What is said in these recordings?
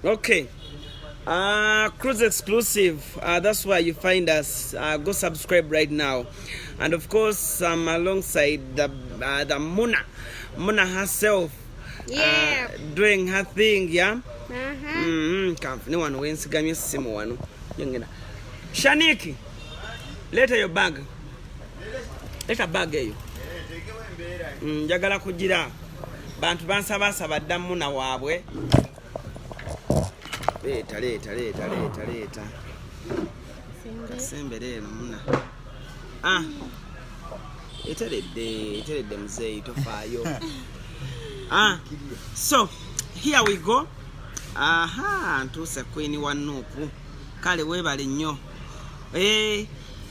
Okay. Cruise Exclusive. That's where you find us. Go subscribe right now. And of course, I'm alongside the Muna, Muna herself. Doing her thing, yeah? Uh-huh. Kanfune wano wensigamye essimu wano. Yengena. Shaniki, leeta your bag. Leeta bag eyo. Njagala kugira bantu bansabasaba dda Muna waabwe. Leeta, leeta, leeta, leeta, leeta. Kasembere eno Muna. Ah. Eteredde, eteredde muzeeyi, tofaayo. Ah. So, here we go. Aha, ntuuse queen wa NUP. Kale weebale nnyo. Eh,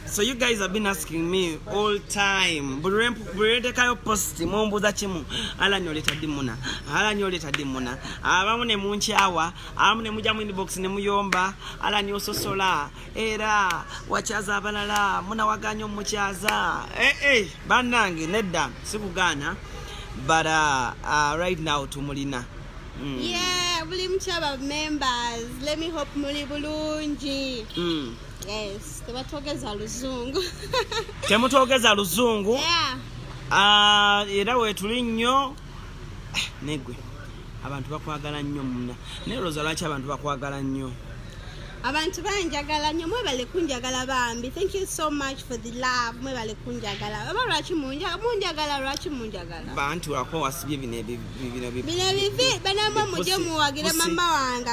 so you guys have been asking me all time. Buli lwe nteekayo post mumbuuza kimu. Alani, oleeta ddi Muna? Alani, oleeta ddi Muna? Abamu ne munkyawa, abamu ne mujja mu inbox ne muyomba. Alani, ososola, era wakyaza abalala, Muna waganya omukyaza. Eh, eh, bannange nedda, sikugaana. But right now tumulina. Yeah, buli mukyaba members. Let me hope muli bulungi. Yes, tebatwogeza luzungu. Temutwogeza luzungu. Yeah. Ah, era weetuli nnyo. Eh, negwe abantu bakwagala nnyo Muna, naye olowooza lwaki abantu bakwagala nnyo? Abantu banjagala nnyo, mwebale kunjagala bambi. Thank you so much for the love. Mwebale kunjagala. Oba lwaki munjagala, lwaki munjagala? Bantu lwakuba wasibye bino bino Bino bivi banamwe mujje muwagire mama wange.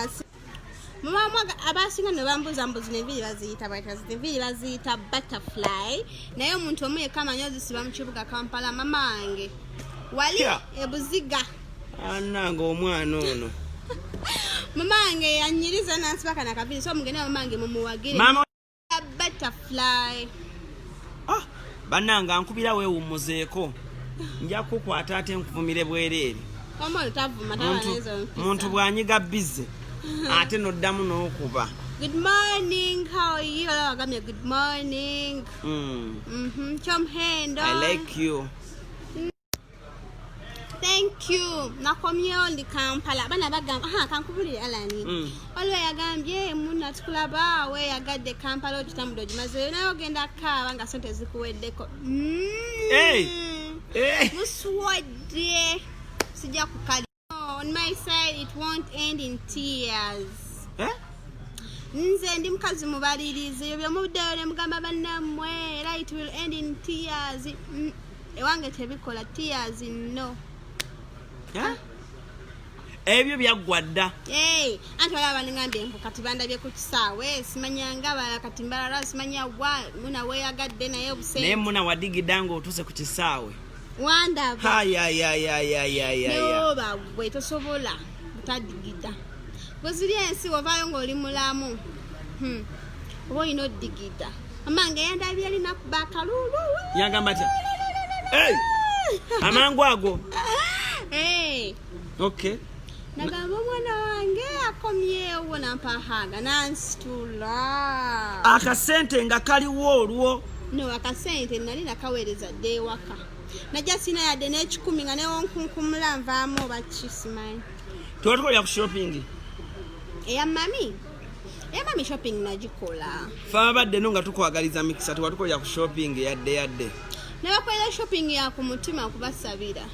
Mama mwaga abasinga ne bambuuza mbu zino enviiri baziyita batya? Zino enviiri baziyita butterfly, naye omuntu omu yekka amanyi ozisiba mu kibuga Kampala, mama wange wali ebuziga. Anange omwana ono. Mama wange yanyiriza nansiba kana kaviiri, so mugende mama wange mumuwagire. Mama Butterfly. Ah, bannange ankubira weewummuzeeko, nja kukwata ate nkuvumire bwereere. Omwana tavuma taba nezo mpisa. Muntu bw'anyiga bize ate n'oddamu n'okuba. Good morning, how are you? Olaba wagambye good morning. Kyomuhendo. I like you. Thank you. Nakomyewo, ndi Kampala. Abaana bagamba, aha, kankubulire Alani. Waliwo yagambye, "Muna tukulaba weeyagadde Kampala, ogitambudde ogimazeeyo, naye ogenda kaaba nga sente zikuweddeko." Hey! Hey! Muswadde, sijja kukali. On my side it won't end in tears. Eh? Nze ndi mukazi mubalirizi, ebyo byomuddeyo ne mugamba bannammwe era it will end in tears. Ewange tebikola tears, no. Eh? Ebyo byaggwa dda. Hey, anti waliwo abaningambye mbu kati bandabye ku kisaawe, simanyanga bala kati mbalala, simanya wa Muna weeyagadde naye naye obusente. Muna wadigidda ng'otuuse ku kisaawe. Wandaba. Hayayayayayaya. Newoba gwe tosobola butadigida, bweziri ensi wovaayo ng'oli mulamu. Oba olina odigida. Amange yandabye alina kuba akalulu. Yagamba atya? Hey! Amangu ago. Hey. Okay. Nagamba omwana wange akomyewo, nampahaga nansitula. Akasente nga kaliwo olwo? No, akasente nali nakaweereza dda ewaka, najja sina yadde n'ekikumi, nga newonkunkumula nvaamu oba kisimanyi. Tuwatukolera ku shopping. Eya mami, eya mami shopping nagikola. Fe abadde no nga tukwagaliza mikisa, tewatukolera ku shopping yadde yadde. Nebakolera shopping ya ku mutima, kubasabira.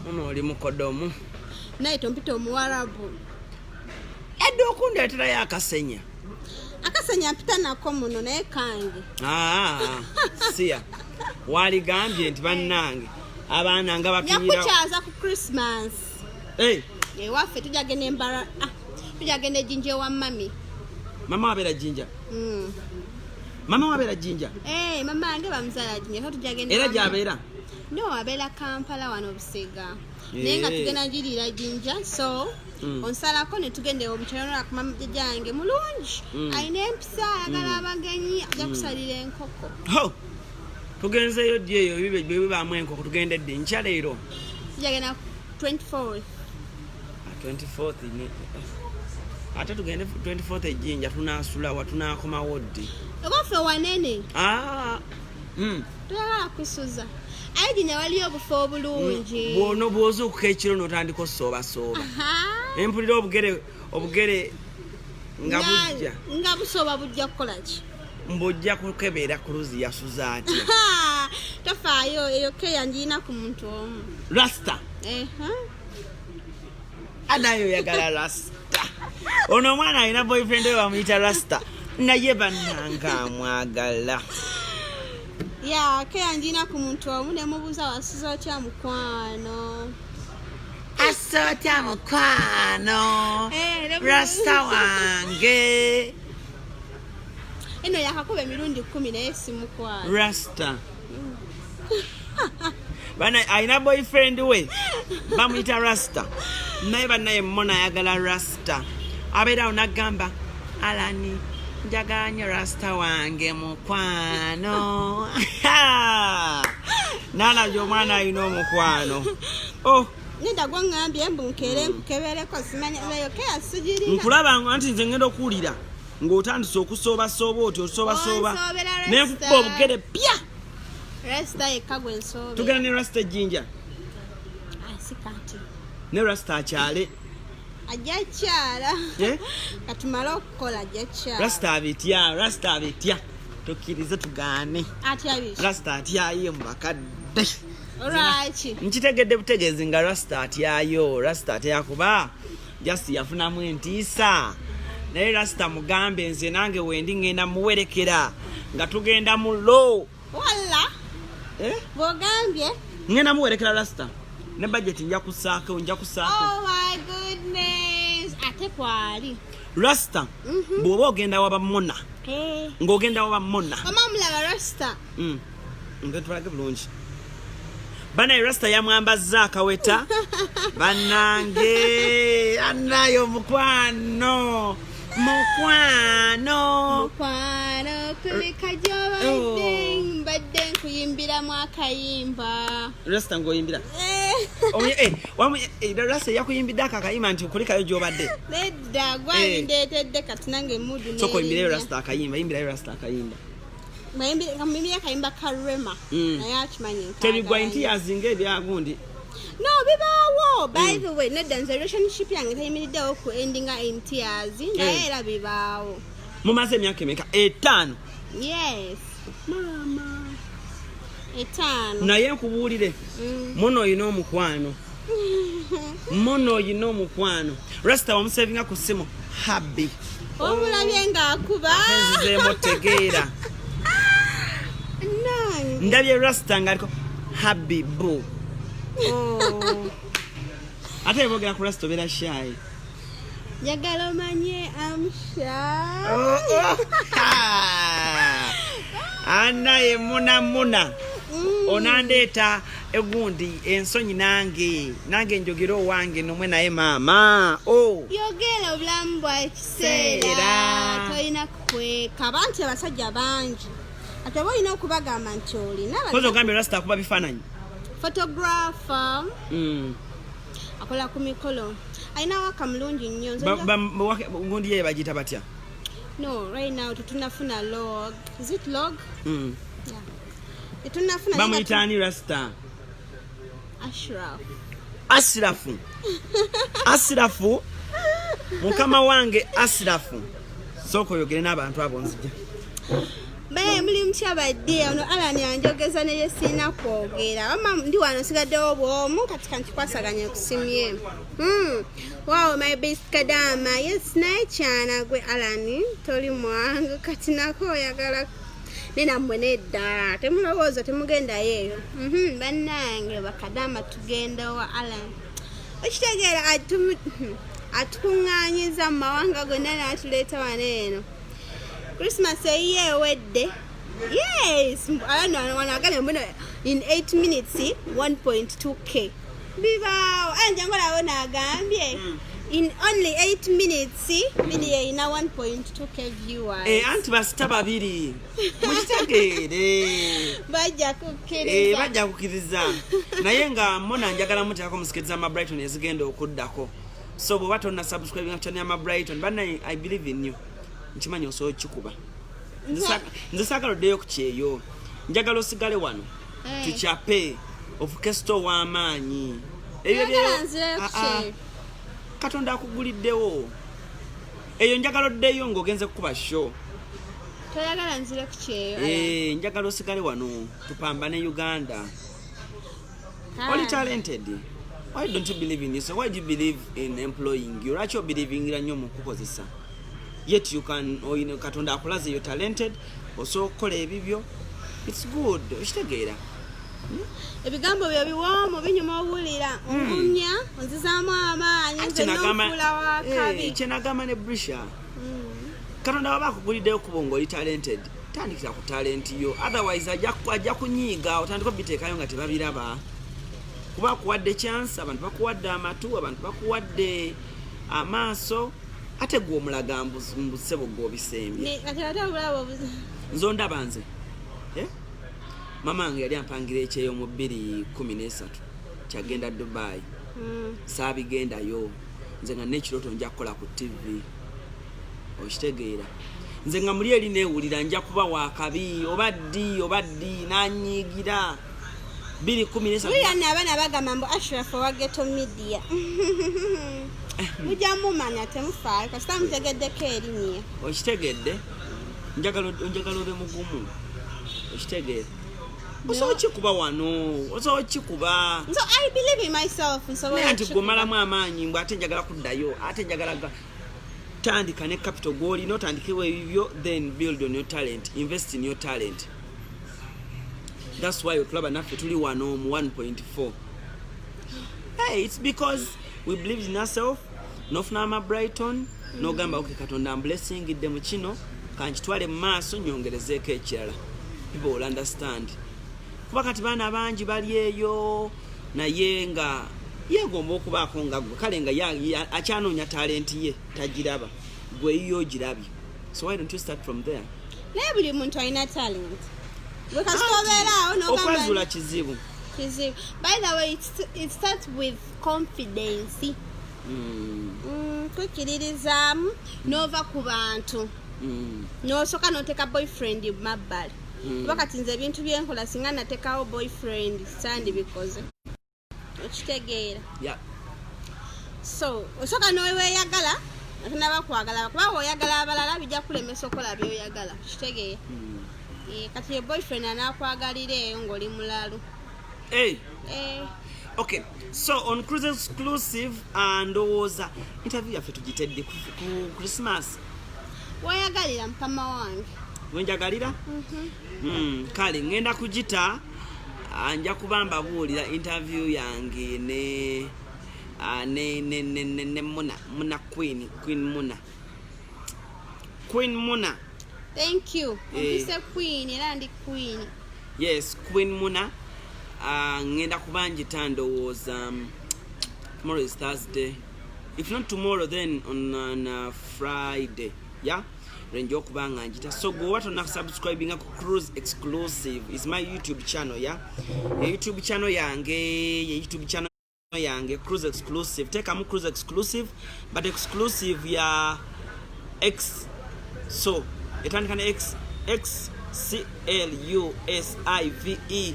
Muno oli mukodomu. Naye tompita omuwarabu. Edde okundeeterayo akasenya. Akasenya mpita nako muno, naye kange. Ah, siya waligambye nti bannange abaana nga bapinyira. Nyakukyaza ku Christmas. Hey, ewaffe tujagenda embara, ah, tujagenda ejinja ewa mami. Mama wabeera Jinja? Mama wabeera Jinja? Eh, mama wange bamuzaala Jinja, so tujagenda Era ewa mami. gyabeera? No, abeera Kampala wano Busega, naye nga tugenda giriira Jinja, so onsalako ne tugenda omukyalo kuma jjajja wange mulungi. Alina empisa, ayagala abagenyi, ajja kusalira enkoko. Ho! Tugenzeeyo ddi eyo? Bibe bibaamu enkoko, tugende ddi? Nkya leero? Tujagenda 24th. Ah, 24th ate tugende 24th ejjinja, tunaasulawa? Tunaakomawo ddi? Ewaffe wanene. Ah. Toyagala kusuza. Aye Jinja waliyo obufo obulungi. Bwono bwozuukuka ekiro n'otandika osoobasooba. Empulira obugere, obugere nga bujja. Nga busooba bujja kukola ki? Mbujja kukebera ku luzi yasuza atya. Tofaayo, eyo keya ngirina ku muntu omu. Rasta. Anayo oyagala rasta. Ono omwana alina boyfriend we bamuyita rasta, naye bannanga amwagala. Ya, keya ngirina ku muntu omu, nemubuuza wasuza otya mukwano. Asa otya mukwano? Eh, rasta wange. Eno yakakuba emirundi 10 naye si mukwano. Rasta bana alina boyfriend we bamuyita rasta, naye bannaye mona ayagala rasta. Abeerawo nagamba, "Alani, njagala nnyo rasta wange mukwano." Nalabye omwana alina omukwano, oh. Nedda, gwaŋŋambye mbu nkeere nkukebereko, simanya eyo keya sigirina. Nkulaba nti nze ngenda okuwulira ng'otandise okusoobasooba oti osoobasooba. Onsoobera rasta. Nenkukuba obugere pya. Rasta yekka gwe nsoobera. Tugenda ne rasta ejjinja. Ah, si kati. Ne rasta akyale. Ajja kyala. Eh? Katumale okukola, ajja kyala. Rasta abitya, rasta abitya, tukkirize tugaane. Atya biki? Rasta atyayo mu bakadde. Olwaki? Nkitegedde butegeezi nga rasta atyayo. Rasta atya kuba just yafunamu entiisa, naye rasta mugambe nze nange wendi ngenda muwerekera nga tugenda mu lo. Walla. Eh? Bw'ogambye. Ngenda muwerekera rasta ne budget nja kusaako, nja kusaako. Oh my goodness, ate kwali. Rasta, bw'oba ogenda waba mona, Eh. ng'ogenda waba mona. Mama, mulaba rasta. Nge tulage bulungi banaye, rasta yamwambazza akaweta. Bannange, anayo mukwano, mukwano. Mukwano, kulika gy'obadde. Oh. Mbadde nkuyimbiramu akayimba. Rasta ng'oyimbira. Eh. Rasta yakuyimbidde ako akayimba nti kulikayo gy'obadde. Nedda, gwabindeetedde, kati nange mudu. Soka oyimbirayo rasta akayimba, yimbirayo rasta akayimba. Muyimbire akayimba ka Rema. Naye akimanyi nkaagala Tebigwa nnyo. nti ebyagundi. No, bibaawo. By the way, nedda, nze relationship yange teyimiriddewo ku endinga in tears, naye era bibaawo. Mumaze emyaka emeka? 5? Yes, maama, 5. Naye nkubuulire, muno oyina omukwano, muno oyina omukwano. Rasta wamusevinga ku ssimu hubby. Omulabye ng'akuba. Nzizeemu tegeera. Nange. Ndabye rasta ngaaliko hubby bu. Ate bogera ku rasta obeera shy. Njagala omanye amsha. Oh, anaye muna muna onandeeta egundi ensonyi, nange njogere owange nomwe naye maama, oh. Yogera, obulamu bwa kiseera. Seera. Tolina kukweka banti, abasajja bangi, ate oba olina okubagamba nti olina. Kozi ogambye rasta akuba bifaananyi. Photographer. Akola ku mikolo, alina waka mulungi nnyo. Nze Gundi ye bagiyita batya? No, right now tetunafuna log. Is it log? Mm. Yeah, tetunafuna naye nga Bamuyita ani rasta? Ashraf. Asirafu, Asirafu, mukama wange Asirafu, sooka oyogere n'abantu abo, nzija. Baye muli mutya badde? Ono Alan anjogeza ne byesiina kwogera. Wamma ndi wano nsigaddewo bwomu, kati kankikwasaganye kusimye. Wow, my best kadama. Yes, naye kyana gwe Alan toli mwangu, kati nako oyagala nenammwe. Nedda, temulowooza temugendayo eyo. Bannange bakadama, tugenda wa Alan. Okitegeera, atukuŋŋaanyiza mu mawanga gonna n'atuleeta wano eno. Christmas eyiye ewedde. Yes, wano wano agambye mbuno in 8 minutes 1.2K bibaawo. Anje ngolawo naagambye in only 8 minutes video erina 1.2K viewers. Eh, anti basita babiri mukitegeere. Bajja kukkiriza. Bajja kukkiriza, naye nga mona njagala muteekako mu skit z'ama Brighton ezigenda okuddako. So bw'oba tonna subscribing channel y'ama Brighton, bannaye, I believe in you, nkimanyi osobola okikuba. Nze saagala oddeyo ku kyeyo, njagala osigale wano. Eh. Tukyape ofuke star ow'amaanyi. Ebyo Oyagala nzireyo ku Ah, ah. kyeyo? Katonda akuguliddewo eyo, njagala oddeyo ng'ogenze kukuba show. Toyagala nzire ku kyeyo? Eh, njagala osigale wano tupambane Uganda. Ah. Oli talented. Why don't you believe in yourself? Why do you believe in employing you? Lwaki obelievingira nnyo mu kukozesa, yet you can Katonda akulaze you're talented, osobola okukola ebibyo? It's good, okitegeera? Ebigambo byo biwoomu, binyuma owulira, ongumya, onzizaamu amaanyi, nze nonfuula wakabi. Kyenagamba ne Brisha, Katonda waba akuguliddeyo kuba nga oli talented, tandikira ku talent yo, otherwise ajja kunyiiga otandika obiteekayo nga tebabiraba, kuba akuwadde chance, abantu bakuwadde amatu, abantu bakuwadde amaaso, ate gwe omulaga mbusebo gw'obisembye. Kati ate obulaba obuzi. Nze ondaba nze, eh? Mama wange yali ampangira ekyeyo mu 2013, kyagenda Dubai. Saabigendayo. Nze nga nekirooto nja kukola ku TV, okitegeera? Nze nga muli eri neewulira nja kuba wakabi, oba ddi oba ddi, nanyiigira 2013. Wulira nno, abaana bagamba mbu Ashraf owa Ghetto Media. Mujja mumanya, temufaayo kasita mutegeddeko erinnya. Okitegedde? Njagala obe mugumu, okitegeera? Osobola okikuba wano, osobola okikuba. So I believe in myself, nsobola Naye nti okukikuba. gwomalamu amaanyi mbw ate njagala kuddayo, ate njagala tandika ne capital gwolina, otandikewo ebibyo, then build on your talent, invest in your talent. That's why otulaba naffe tuli wano mu 1.4. Hey, it's because we believed in ourselves. Nofuna ama Brighton nogamba, "Okay, Katonda amblessingidde mu kino, kankitwale mu maaso, nyongerezeeko ekirala." People will understand, kuba kati baana bangi bali eyo naye nga yegomba okubaako nga gwe, kale nga akyanoonya talent ye tagiraba, gwe yiyo ogirabye, so why don't you start from there? Naye buli muntu alina talent, gwe kasita obeeraawo n'ogamba. Okwezuula kizibu. Kizibu. By the way, it starts with confidence. Kwekkiririzaamu n'ova ku bantu, n'osooka n'oteeka boyfriend mu mabbali, kuba kati nze ebintu byenkola singa nateekawo boyfriend sandibikoze, okitegeera? Yeah. So osooka noweeyagala atanaba kwagala, kuba woyagala abalala bijja kulemesa okukola byoyagala, kitegeera? Eh, kati ye boyfriend anakwagalira eyo ng'oli mulalu. Hey. Eh, Okay, so on Cruise Exclusive, ndowooza interview yaffe tugitedde ku Christmas. Woyagalira, mukama wange. Wenjagalira. Kale ngenda kugita, nja kuba mbabuulira interview yange ne ne, ne, ne, ne, ne Muna, Muna Queen, Queen Muna, Queen Muna. Thank you. Eh. Ompise queen era ndi queen. Yes, Queen Muna. Ngenda kuba njita, ndowooza tomorrow is Thursday, if not tomorrow then on Friday, yeah, lwenja okuba nga njita. So gweoba tonna subscribinga ku Cruise Exclusive, is my YouTube channel, yeah, e YouTube channel yange, ye YouTube channel yange Cruise Exclusive. Teekamu Cruise Exclusive, but exclusive ya x, so etandika ne x, x c l u s i v e,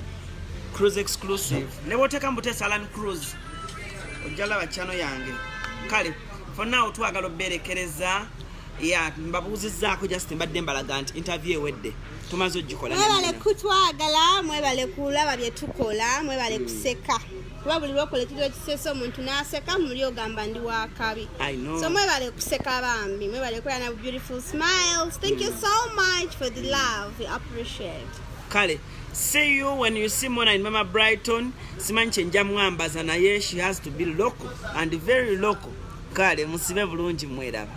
Cruise Exclusive. Ne bwoteeka mubuteesa Alan Cruise, ojja laba channel yange. Kale for now twagala oberekereza ya mbabuuzizzaako, just mbadde mbalaga nti interview ewedde, tumaze ogikola ne Mwebale Muna. kutwagala, mwebale kulaba bye tukola, mwebale kuseka, kuba buli lwokola ekintu ekisesa omuntu n'aseka, muli ogamba ndi wakabi. I know. So mwebale kuseka bambi, mwebale kubeera na beautiful smiles. Thank you so much for the love, we appreciate. Kale, see you when you see Mona in Mama Brighton. Simanyi kyenja mwambaza, naye she has to be local and very local. Kale musibe bulungi, mweraba.